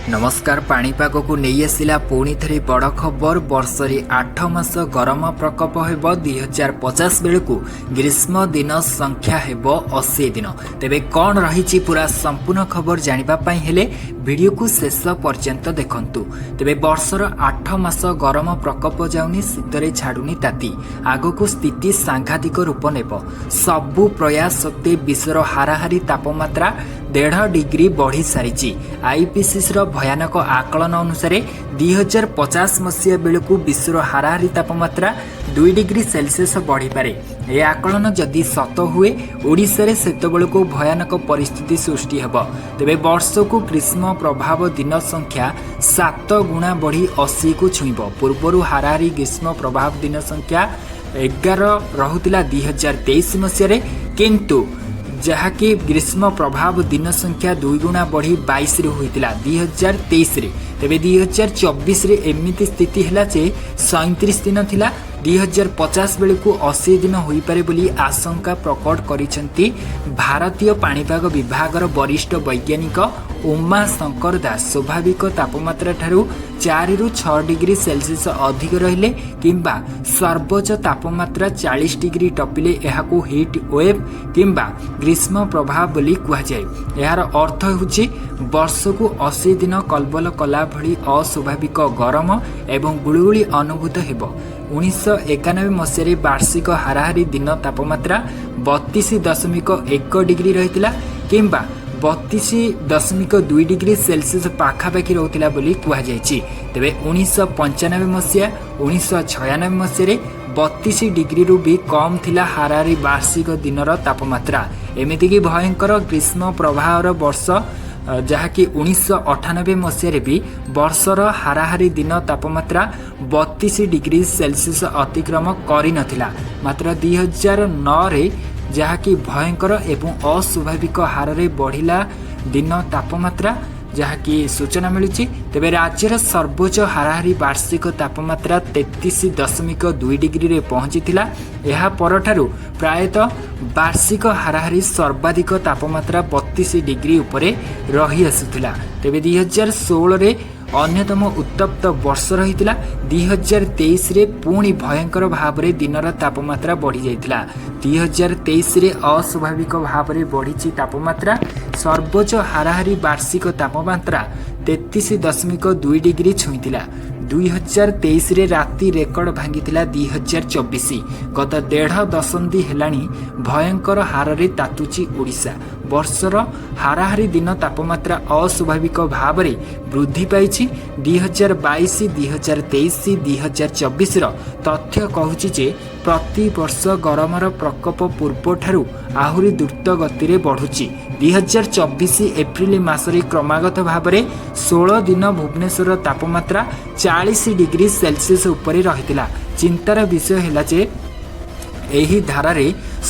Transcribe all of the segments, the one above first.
ନମସ୍କାର। ପାଣିପାଗକୁ ନେଇ ଆସିଲା ପୁଣି ଥରେ ବଡ଼ ଖବର। ବର୍ଷରେ 8 ମାସ ଗରମ ପ୍ରକୋପ ହେବ। 2050 ବେଳକୁ ଗ୍ରୀଷ୍ମ ଦିନ ସଂଖ୍ୟା ହେବ 80 ଦିନ। ତେବେ କ'ଣ ରହିଛି ପୁରା ସମ୍ପୂର୍ଣ୍ଣ ଖବର ଜାଣିବା ପାଇଁ ହେଲେ ଭିଡ଼ିଓକୁ ଶେଷ ପର୍ଯ୍ୟନ୍ତ ଦେଖନ୍ତୁ। ତେବେ ବର୍ଷର 8 ମାସ ଗରମ ପ୍ରକୋପ ଯାଉନି, ଶୀତରେ ଛାଡ଼ୁନି ତାତି। ଆଗକୁ ସ୍ଥିତି ସାଂଘାତିକ ରୂପ ନେବ। ସବୁ ପ୍ରୟାସ ସତ୍ତ୍ୱେ ବିଶ୍ୱର ହାରାହାରି ତାପମାତ୍ରା 1.5 ଡିଗ୍ରୀ ବଢ଼ି ସାରିଛି। ଆଇପିସିସିର ଭୟାନକ ଆକଳନ ଅନୁସାରେ 2050 ମସିହା ବେଳକୁ ବିଶ୍ୱର ହାରାହାରି ତାପମାତ୍ରା 2 ଡିଗ୍ରୀ ସେଲସିୟସ ବଢ଼ିପାରେ। ଏ ଆକଳନ ଯଦି ସତ ହୁଏ, ଓଡ଼ିଶାରେ ସେତେବେଳକୁ ଭୟାନକ ପରିସ୍ଥିତି ସୃଷ୍ଟି ହେବ। ତେବେ ବର୍ଷକୁ ଗ୍ରୀଷ୍ମ ପ୍ରଭାବ ଦିନ ସଂଖ୍ୟା 7 ଗୁଣା ବଢ଼ି 80କୁ ଛୁଇଁବ। ପୂର୍ବରୁ ହାରାହାରି ଗ୍ରୀଷ୍ମ ପ୍ରଭାବ ଦିନ ସଂଖ୍ୟା 11 ରହୁଥିଲା 2023 ମସିହାରେ, କିନ୍ତୁ ଯାହାକି ଗ୍ରୀଷ୍ମ ପ୍ରଭାବ ଦିନ ସଂଖ୍ୟା 2 ଗୁଣା ବଢ଼ି 22ରେ ହୋଇଥିଲା 2023ରେ। ତେବେ 2024ରେ ଏମିତି ସ୍ଥିତି ହେଲା ଯେ 37 ଦିନ ଥିଲା। 2050 ବେଳକୁ 80 ଦିନ ହୋଇପାରେ ବୋଲି ଆଶଙ୍କା ପ୍ରକଟ କରିଛନ୍ତି ଭାରତୀୟ ପାଣିପାଗ ବିଭାଗର ବରିଷ୍ଠ ବୈଜ୍ଞାନିକ ଉମା ଶଙ୍କର ଦାସ। ସ୍ୱାଭାବିକ ତାପମାତ୍ରା ଠାରୁ 4ରୁ 6 ଡିଗ୍ରୀ ସେଲସିୟସ ଅଧିକ ରହିଲେ କିମ୍ବା ସର୍ବୋଚ୍ଚ ତାପମାତ୍ରା 40 ଡିଗ୍ରୀ ଟପିଲେ ଏହାକୁ ହିଟ୍ ୱେଭ୍ କିମ୍ବା ଗ୍ରୀଷ୍ମ ପ୍ରଭାବ ବୋଲି କୁହାଯାଏ। ଏହାର ଅର୍ଥ ହେଉଛି ବର୍ଷକୁ 80 ଦିନ କଲବଲ କଲା ଭଳି ଅସ୍ୱାଭାବିକ ଗରମ ଏବଂ ଗୁଳୁଗୁଳି ଅନୁଭୂତ ହେବ। 1991 ମସିହାରେ ବାର୍ଷିକ ହାରାହାରି ଦିନ ତାପମାତ୍ରା 32.1 ଡିଗ୍ରୀ ରହିଥିଲା କିମ୍ବା 32.2 ଡିଗ୍ରୀ ସେଲସିୟସ ପାଖାପାଖି ରହୁଥିଲା ବୋଲି କୁହାଯାଇଛି। ତେବେ 1995 ମସିହା, 1996 ମସିହାରେ 32 ଡିଗ୍ରୀରୁ ବି କମ୍ ଥିଲା ହାରାହାରି ବାର୍ଷିକ ଦିନର ତାପମାତ୍ରା। ଏମିତିକି ଭୟଙ୍କର ଗ୍ରୀଷ୍ମ ପ୍ରବାହର ବର୍ଷ ଯାହାକି 1998 ମସିହାରେ ବି ବର୍ଷର ହାରାହାରି ଦିନ ତାପମାତ୍ରା 32 ଡିଗ୍ରୀ ସେଲସିୟସ ଅତିକ୍ରମ କରିନଥିଲା। ମାତ୍ର 2009ରେ ଯାହାକି ଭୟଙ୍କର ଏବଂ ଅସ୍ୱାଭାବିକ ହାରରେ ବଢ଼ିଲା ଦିନ ତାପମାତ୍ରା, ଯାହାକି ସୂଚନା ମିଳୁଛି। ତେବେ ରାଜ୍ୟର ସର୍ବୋଚ୍ଚ ହାରାହାରି ବାର୍ଷିକ ତାପମାତ୍ରା 33.2 ଡିଗ୍ରୀରେ ପହଞ୍ଚିଥିଲା। ଏହା ପରଠାରୁ ପ୍ରାୟତଃ ବାର୍ଷିକ ହାରାହାରି ସର୍ବାଧିକ ତାପମାତ୍ରା 32 ଡିଗ୍ରୀ ଉପରେ ରହିଆସୁଥିଲା। ତେବେ 2016ରେ ଅନ୍ୟତମ ଉତ୍ତପ୍ତ ବର୍ଷ ରହିଥିଲା। 2023ରେ ପୁଣି ଭୟଙ୍କର ଭାବରେ ଦିନର ତାପମାତ୍ରା ବଢ଼ିଯାଇଥିଲା। 2023ରେ ଅସ୍ୱାଭାବିକ ଭାବରେ ବଢ଼ିଛି ତାପମାତ୍ରା। ସର୍ବୋଚ୍ଚ ହାରାହାରି ବାର୍ଷିକ ତାପମାତ୍ରା 33.2 ଡିଗ୍ରୀ ଛୁଇଁଥିଲା। 2023ରେ ରାତି ରେକର୍ଡ ଭାଙ୍ଗିଥିଲା 2024। ଗତ ଦେଢ଼ ଦଶନ୍ଧି ହେଲାଣି ଭୟଙ୍କର ହାରରେ ତାତୁଛି ଓଡ଼ିଶା। ବର୍ଷର ହାରାହାରି ଦିନ ତାପମାତ୍ରା ଅସ୍ୱାଭାବିକ ଭାବରେ ବୃଦ୍ଧି ପାଇଛି। 2022, 2023, 2024ର ତଥ୍ୟ କହୁଛି ଯେ ପ୍ରତିବର୍ଷ ଗରମର ପ୍ରକୋପ ପୂର୍ବଠାରୁ ଆହୁରି ଦ୍ରୁତ ଗତିରେ ବଢ଼ୁଛି। 2024 ଏପ୍ରିଲ ମାସରେ କ୍ରମାଗତ ଭାବରେ 16 ଦିନ ଭୁବନେଶ୍ୱରର ତାପମାତ୍ରା 40 ଡିଗ୍ରୀ ସେଲସିୟସ ଉପରେ ରହିଥିଲା। ଚିନ୍ତାର ବିଷୟ ହେଲା ଯେ ଏହି ଧାରାରେ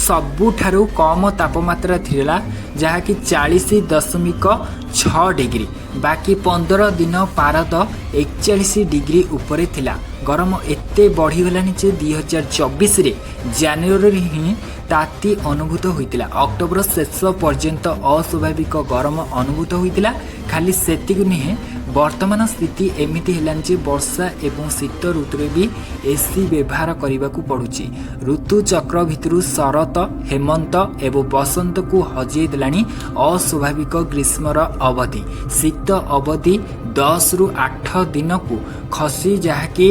ସବୁଠାରୁ କମ ତାପମାତ୍ରା ଥିଲା ଯାହାକି 40.6 ଡିଗ୍ରୀ। ବାକି 15 ଦିନ ପାରଦ 41 ଡିଗ୍ରୀ ଉପରେ ଥିଲା। ଗରମ ଏତେ ବଢ଼ିଗଲାଣି ଯେ 2024ରେ ଜାନୁଆରୀରେ ହିଁ ତାତି ଅନୁଭୂତ ହୋଇଥିଲା। ଅକ୍ଟୋବର ଶେଷ ପର୍ଯ୍ୟନ୍ତ ଅସ୍ୱାଭାବିକ ଗରମ ଅନୁଭୂତ ହୋଇଥିଲା। ଖାଲି ସେତିକି ନୁହେଁ, ବର୍ତ୍ତମାନ ସ୍ଥିତି ଏମିତି ହେଲାଣି ଯେ ବର୍ଷା ଏବଂ ଶୀତ ଋତୁରେ ବି ଏସି ବ୍ୟବହାର କରିବାକୁ ପଡ଼ୁଛି। ଋତୁଚକ୍ର ଭିତରୁ ଶରତ, ହେମନ୍ତ ଏବଂ ବସନ୍ତକୁ ହଜେଇ ଦେଲାଣି ଅସ୍ୱାଭାବିକ ଗ୍ରୀଷ୍ମର ଅବଧି। ଶୀତ ଅବଧି 10ରୁ 8 ଦିନକୁ ଖସି ଯାହାକି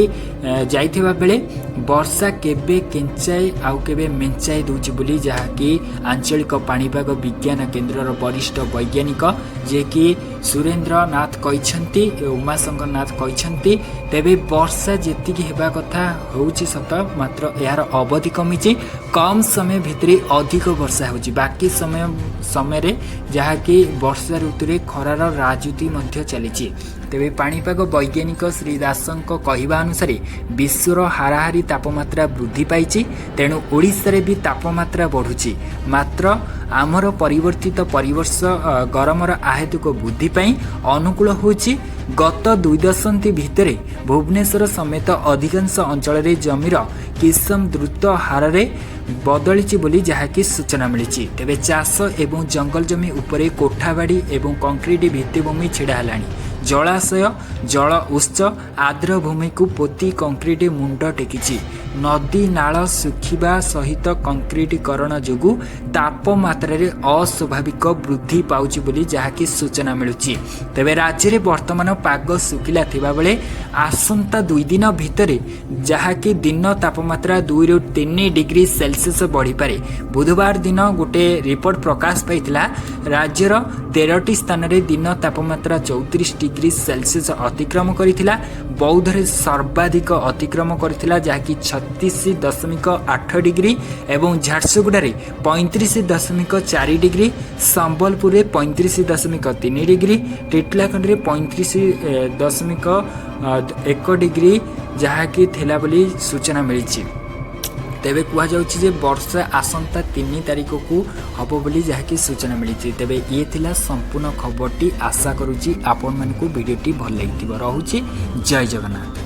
ଯାଇଥିବା ବେଳେ ବର୍ଷା କେବେ କେଞ୍ଚାଏ ଆଉ କେବେ ମେଞ୍ଚାଇ ଦେଉଛି ବୋଲି ଯାହାକି ଆଞ୍ଚଳିକ ପାଣିପାଗ ବିଜ୍ଞାନ କେନ୍ଦ୍ରର ବରିଷ୍ଠ ବୈଜ୍ଞାନିକ ଯିଏକି ସୁରେନ୍ଦ୍ର ନାଥ କହିଛନ୍ତି, ଉମାଶଙ୍କର ନାଥ କହିଛନ୍ତି। ତେବେ ବର୍ଷା ଯେତିକି ହେବା କଥା ହେଉଛି ସତ, ମାତ୍ର ଏହାର ଅବଧି କମିଛି। କମ୍ ସମୟ ଭିତରେ ଅଧିକ ବର୍ଷା ହେଉଛି। ବାକି ସମୟରେ ଯାହାକି ବର୍ଷା ଋତୁରେ ଖରାର ରାଜୁତି ମଧ୍ୟ ଚାଲିଛି। ତେବେ ପାଣିପାଗ ବୈଜ୍ଞାନିକ ଶ୍ରୀ ଦାସଙ୍କ କହିବା ଅନୁସାରେ ବିଶ୍ୱର ହାରାହାରି ତାପମାତ୍ରା ବୃଦ୍ଧି ପାଇଛି, ତେଣୁ ଓଡ଼ିଶାରେ ବି ତାପମାତ୍ରା ବଢ଼ୁଛି। ମାତ୍ର ଆମର ପରିବର୍ତ୍ତିତ ପରିବେଶ ଗରମର ଆହେତୁକ ବୃଦ୍ଧି ପାଇଁ ଅନୁକୂଳ ହେଉଛି। ଗତ 2 ଦଶନ୍ଧି ଭିତରେ ଭୁବନେଶ୍ୱର ସମେତ ଅଧିକାଂଶ ଅଞ୍ଚଳରେ ଜମିର କିସମ ଦ୍ରୁତ ହାରରେ ବଦଳିଛି ବୋଲି ଯାହାକି ସୂଚନା ମିଳିଛି। ତେବେ ଚାଷ ଏବଂ ଜଙ୍ଗଲ ଜମି ଉପରେ କୋଠାବାଡ଼ି ଏବଂ କଂକ୍ରିଟ ଭିତ୍ତିଭୂମି ଛିଡ଼ା ହେଲାଣି। ଜଳାଶୟ, ଜଳ ଉତ୍ସ, ଆର୍ଦ୍ରଭୂମିକୁ ପୋତି କଂକ୍ରିଟ ମୁଣ୍ଡ ଟେକିଛି। ନଦୀ ନାଳ ଶୁଖିବା ସହିତ କଂକ୍ରିଟୀକରଣ ଯୋଗୁଁ ତାପମାତ୍ରାରେ ଅସ୍ୱାଭାବିକ ବୃଦ୍ଧି ପାଉଛି ବୋଲି ଯାହାକି ସୂଚନା ମିଳୁଛି। ତେବେ ରାଜ୍ୟରେ ବର୍ତ୍ତମାନ ପାଗ ଶୁଖିଲା ଥିବାବେଳେ ଆସନ୍ତା 2 ଦିନ ଭିତରେ ଯାହାକି ଦିନ ତାପମାତ୍ରା 2ରୁ 3 ଡିଗ୍ରୀ ସେଲସିୟସ୍ ବଢ଼ିପାରେ। ବୁଧବାର ଦିନ ଗୋଟେ ରିପୋର୍ଟ ପ୍ରକାଶ ପାଇଥିଲା, ରାଜ୍ୟର 13ଟି ସ୍ଥାନରେ ଦିନ ତାପମାତ୍ରା 34 ଡିଗ୍ରୀ ସେଲସିୟସ୍ ଅତିକ୍ରମ କରିଥିଲା। ବୌଦ୍ଧରେ ସର୍ବାଧିକ ଅତିକ୍ରମ କରିଥିଲା, ଯାହାକି 36.8 ଡିଗ୍ରୀ ଏବଂ ଝାରସୁଗୁଡ଼ାରେ 35.4 ଡିଗ୍ରୀ, ସମ୍ବଲପୁରରେ 35.3 ଡିଗ୍ରୀ, ଟିଟିଲାଗଡ଼ରେ 35.1 ଡିଗ୍ରୀ ଯାହାକି ଥିଲା ବୋଲି ସୂଚନା ମିଳିଛି। ତେବେ କୁହାଯାଉଛି ଯେ ବର୍ଷା ଆସନ୍ତା 3 ତାରିଖକୁ ହେବ ବୋଲି ଯାହାକି ସୂଚନା ମିଳିଛି। ତେବେ ଇଏ ଥିଲା ସମ୍ପୂର୍ଣ୍ଣ ଖବରଟି। ଆଶା କରୁଛି ଆପଣମାନଙ୍କୁ ଭିଡ଼ିଓଟି ଭଲ ଲାଗିଥିବ। ରହୁଛି, ଜୟ ଜଗନ୍ନାଥ।